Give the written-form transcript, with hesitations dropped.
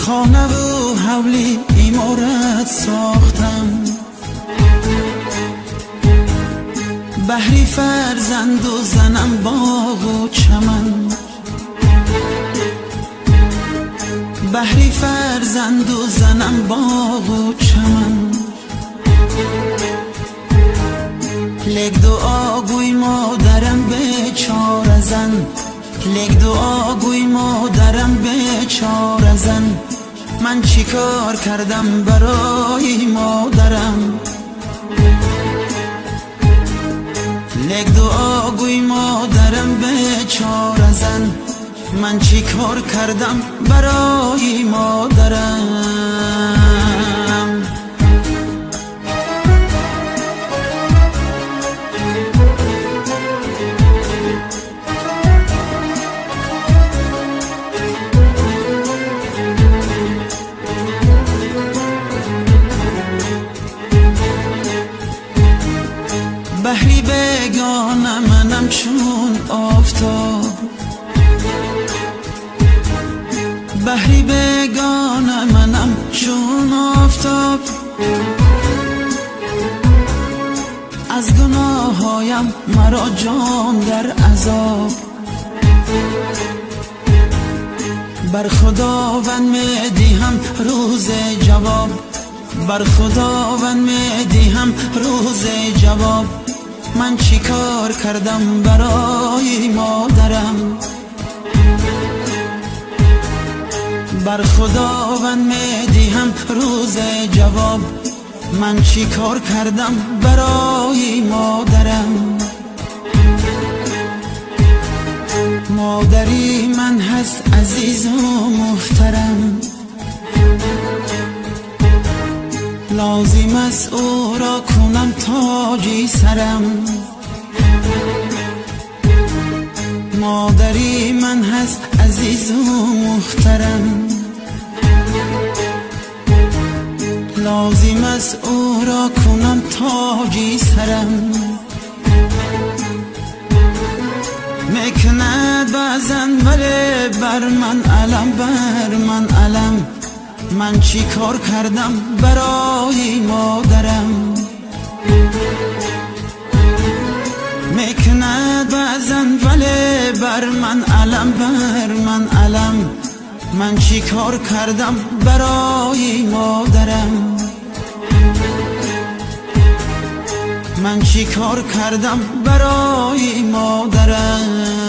خانه و حولی عمارت ساختم، بهری فرزند و زنم باغ و چمن، بهری فرزند و زنم باغ و چمن. لک دعا گوی مادرم بیچاره زن، لک دعا گوی مادرم بیچاره زن. من چیکار کردم برای مادرم؟ لک دعا گوی مادرم بیچاره زن، من چیکار کردم برای مادرم؟ بهری بگانه منم چون آفتاب، بهری بگانه منم چون آفتاب. از گناهایم مرا جان در عذاب، بر خداوند میدهم روز جواب، بر خداوند میدهم روز جواب. من چیکار کردم برای مادرم؟ بر خداوند میدهم روز جواب، من چیکار کردم برای مادرم؟ مادری من هست عزیز و محترم، لازم است او را کنم تاجی سرم. مادری من هست عزیز و محترم، لازم است او را کنم تاجی سرم. میکند بعضا ولی بر من علم، بر من علم. من چی کار کردم برای مادرم؟ میکند بعضا ولی بر من علم، بر من علم. من چی کار کردم برای مادرم؟ من چی کار کردم برای مادرم؟